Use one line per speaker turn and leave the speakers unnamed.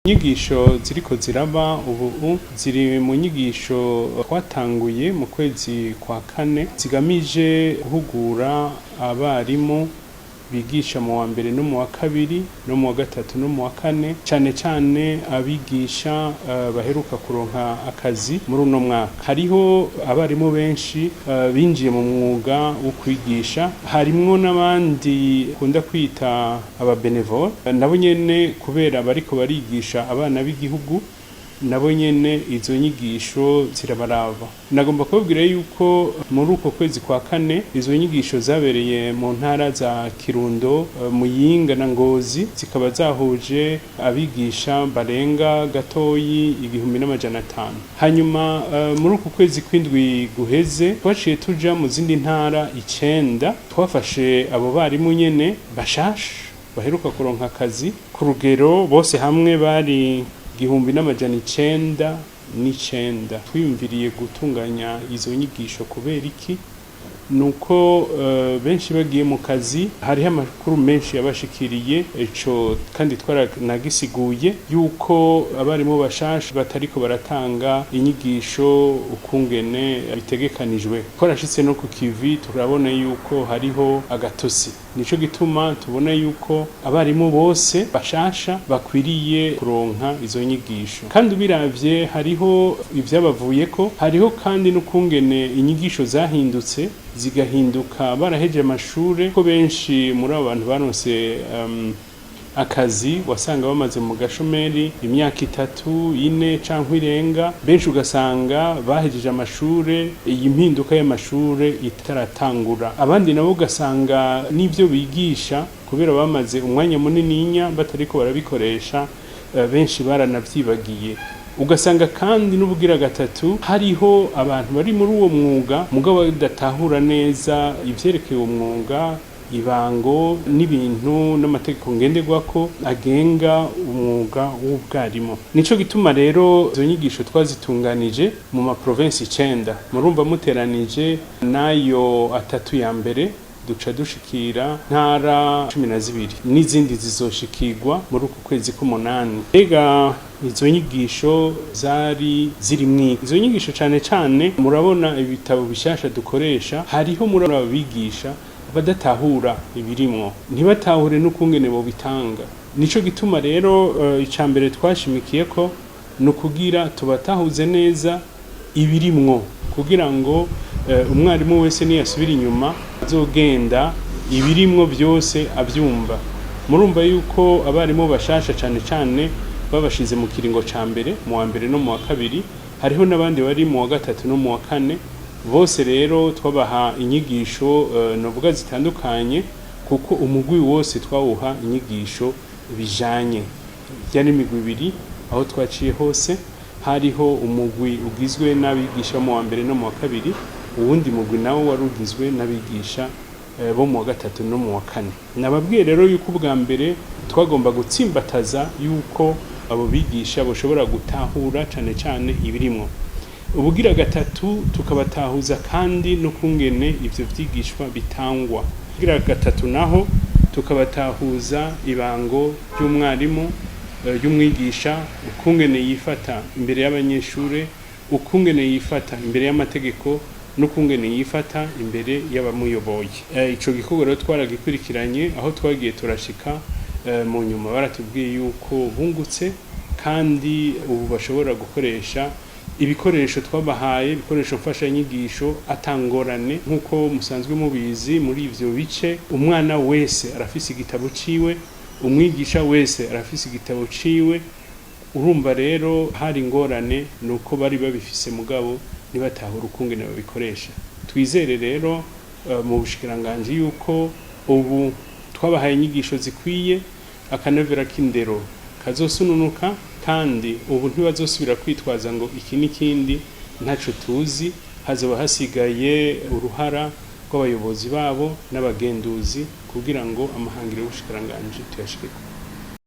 Inyigisho ziriko ziraba ubu ziri mu nyigisho twatanguye mu kwezi kwa kane, zigamije guhugura abarimu bigisha mu wa mbere no mu wa kabiri no mu wa gatatu no mu wa kane, cane cane abigisha baheruka kuronka akazi muri uno mwaka. Hariho abarimu benshi binjiye mu mwuga wo kwigisha, harimwo n'abandi kunda kwita aba bénévoles, nabo nyene kubera bariko barigisha abana b'igihugu, nabo nyene izo nyigisho zirabaraba. Nagomba kubabwira yuko muri uko kwezi kwa kane izo nyigisho zabereye mu ntara za Kirundo, Muyinga na Ngozi, zikaba zahuje abigisha barenga gatoyi 1500. Hanyuma muri uku kwezi kw'indwi guheze twaciye tuja mu zindi ntara icenda, twafashe abo barimu nyene bashasha baheruka kuronka akazi, ku rugero bose hamwe bari 1909. Twiyumviriye gutunganya izo nyigisho kubera iki? Nuko benshi bagiye mu kazi, hariho amakuru menshi yabashikiriye. Ico kandi twaranagisiguye yuko abarimu bashasha batariko baratanga inyigisho ukungene bitegekanijwe. Twarashitse no ku kivi, turabona yuko hariho agatosi. Nico gituma tubona yuko abarimu bose bashasha bakwiriye kuronka izo nyigisho. Kandi ubiravye, hariho ivyabavuyeko, hariho kandi n'ukungene inyigisho zahindutse, zigahinduka baraheje amashure, ko benshi muri abo bantu baronse akazi wasanga bamaze mu gashomeri imyaka 3, 4 canke irenga. Benshi ugasanga bahejeje amashure iyi mpinduka y'amashure itaratangura. Abandi nabo ugasanga n'ivyo bigisha, kubera bamaze umwanya munininya batariko barabikoresha, benshi baranavyibagiye. Ugasanga kandi n'ubugira gatatu, hariho abantu bari muri uwo mwuga mugabo badatahura neza ivyerekeye uwo mwuga, ibango n'ibintu n'amategeko ngenderwako agenga umwuga w'ubwarimu. Nico gituma rero izo nyigisho twazitunganije mu ma provinces 9. Murumva, muteranije n'ayo atatu ya mbere, duca dushikira ntara 12, n'izindi zizoshikirwa muri uku kwezi k'umunani. Ega izo nyigisho zari zirimwo izo nyigisho cane cane, murabona ibitabo bishasha dukoresha, hariho muri abo bigisha badatahura ibirimwo, ntibatahure n'ukungene bobitanga. Nico gituma rero ica mbere twashimikiye ko ni ukugira tubatahuze neza ibirimwo, kugira ngo umwarimu wese niyasubira inyuma azogenda ibirimwo byose abyumva. Murumva yuko abarimu bashasha cane cane babashize mu kiringo ca mbere, mu wa mbere no mu wa kabiri. Hariho n'abandi bari mu wa gatatu no mu wa kane. Bose rero twabaha inyigisho novuga zitandukanye, kuko umugwi wose twawuha inyigisho bijanye. Byari imigwi ibiri aho twaciye hose: hariho umugwi ugizwe n'abigisha mu wa mbere no mu wa kabiri, uwundi mugwi nawo wari ugizwe n'abigisha bo mu wa gatatu no mu wa kane. Nababwiye rero yuko ubwa mbere twagomba gutsimbataza yuko abo bigisha bashobora gutahura cane cane ibirimwo. Ubugira gatatu, tukabatahuza kandi no kungene ivyo vyigishwa bitangwa. Ubugira gatatu naho, tukabatahuza ibango ry'umwarimu, ry'umwigisha, ukungene yifata imbere y'abanyeshure, ukungene yifata imbere y'amategeko n'ukungene yifata imbere y'abamuyoboye. Ico gikorwa rero twaragikurikiranye aho twagiye turashika. Mu nyuma baratubwiye yuko bungutse, kandi ubu bashobora gukoresha ibikoresho twabahaye, ibikoresho mfashanyigisho, atangorane. Nk'uko musanzwe mubizi, muri ivyo bice umwana wese arafise igitabo ciwe, umwigisha wese arafise igitabo ciwe. Urumva rero hari ingorane nuko bari babifise mugabo ntibatahura ukungene babikoresha. Twizere rero mu bushikiranganji yuko ubu twabahaye inyigisho zikwiye, akanovera k'indero kazosununuka, kandi ubu ntibazosubira kwitwaza ngo iki n'ikindi ntaco tuzi. Hazoba hasigaye uruhara rw'abayobozi babo n'abagenduzi kugira ngo amahangiro y'ubushikiranganji tuyashikeko.